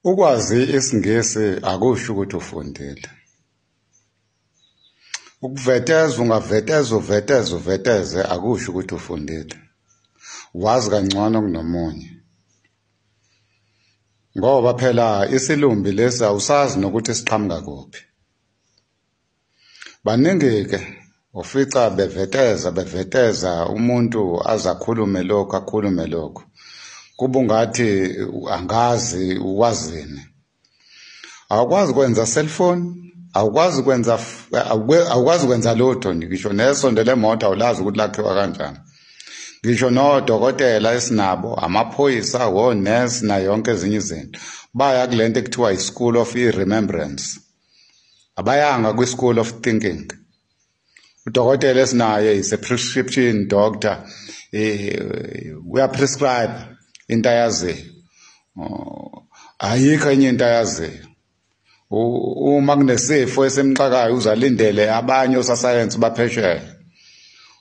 Ukwazi isiNgisi akusho ukuthi ufundile. Ukuveteza ungaveteza uveteze uveteze akusho ukuthi ufundile. Wazi kangcono kunomunye. Ngoba phela isilumbi lesi awusazi nokuthi siqhamuka kuphi. Baningi-ke ufica beveteza beveteza umuntu aze akhulume lokhu akhulume lokhu. Kube ungathi angazi wazini. Awukwazi kwenza cellphone, awukwazi kwenza awukwazi kwenza lutho nje, ngisho nesondo lemoto awulazi ukuthi lakhiwa kanjani. Ngisho nodokotela esinabo, amaphoyisa, onesi nayo yonke ezinye izinto. Baya kulento ekuthiwa i-School of Remembrance. Abayanga kwi-School of Thinking. Udokotela esinaye is a prescription doctor. Uya-prescribe into ayaziyo. Ayikho enye into ayaziyo. Uma kunesifo esimxakayo uzalindele abanye osasayensi baphesheya.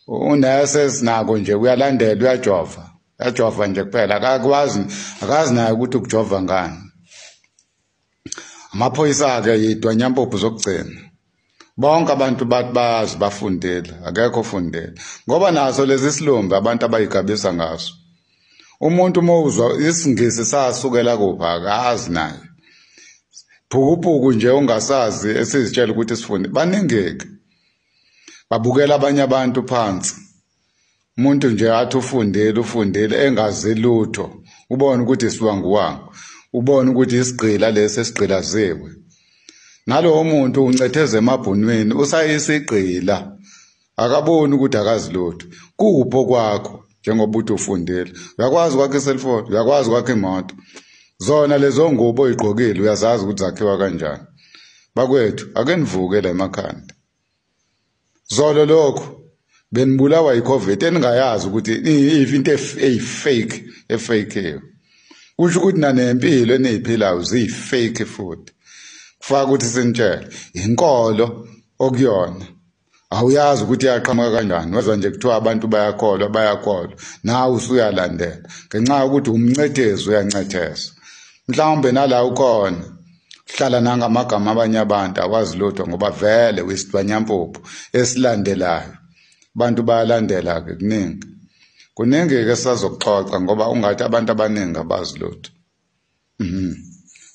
Unesi esinako nje uyalandela uyajova. Uyajova nje kuphela akakwazi akazi naye ukuthi ukujova ngani. Amaphoyisa-ke yidwanyampuphu zokugcina. Bonke abantu bathi bayazi bafundile, akekho ofundile. Ngoba naso lesi silumbi abantu abayigabisa ngaso. Umuntu uma uzwa isiNgisi sasukela kuphi akazi naye. Phukuphuku nje ongasazi esizitshela ukuthi sifunde. Baningi-ke. Babukela abanye abantu phansi. Umuntu nje athi ufundile ufundile engazi lutho. Ubone ukuthi isiwanguwangu. Ubone ukuthi isigqila lesi esigqilaziwe. Nalowo muntu uncetheze emabhunwini usayisigqila. Akaboni ukuthi akazi lutho. Kuphi kwakho njengoba uthi ufundile. Uyakwazi ukwakha i-cellphone, uyakwazi ukwakha imoto. Zona lezo ngubo oyigqokile uyazazi ukuthi zakhiwa kanjani. Bakwethu ake nivuke la emakhanda. Zolo lokhu benibulawa yi-COVID eningayazi ukuthi into eyi-fake efake. Kusho ukuthi nanempilo eniyiphilayo ziyi-fake futhi. Kufaka ukuthi sinitshele inkolo okuyona awuyazi ukuthi iyaqhamuka kanjani. Wezwa nje kuthiwa abantu bayakholwa bayakholwa, nawe usuyalandela ngenxa yokuthi umncethezi uyancetheza. Mhlawumbe nala ukhona hlala nangamagama abanye abantu awazi lutho ngoba vele uyisidwanyampuphu esilandelayo. Abantu bayalandela-ke kuningi. Kuningi-ke sisazokuxoxa ngoba ungathi abantu abaningi abazi lutho.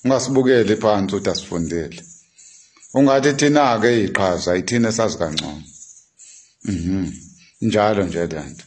Ungasibukeli phansi uthi asifundile. Ungathi thina-ke iqhaza ithina esazi kangcono. Injalo nje lento.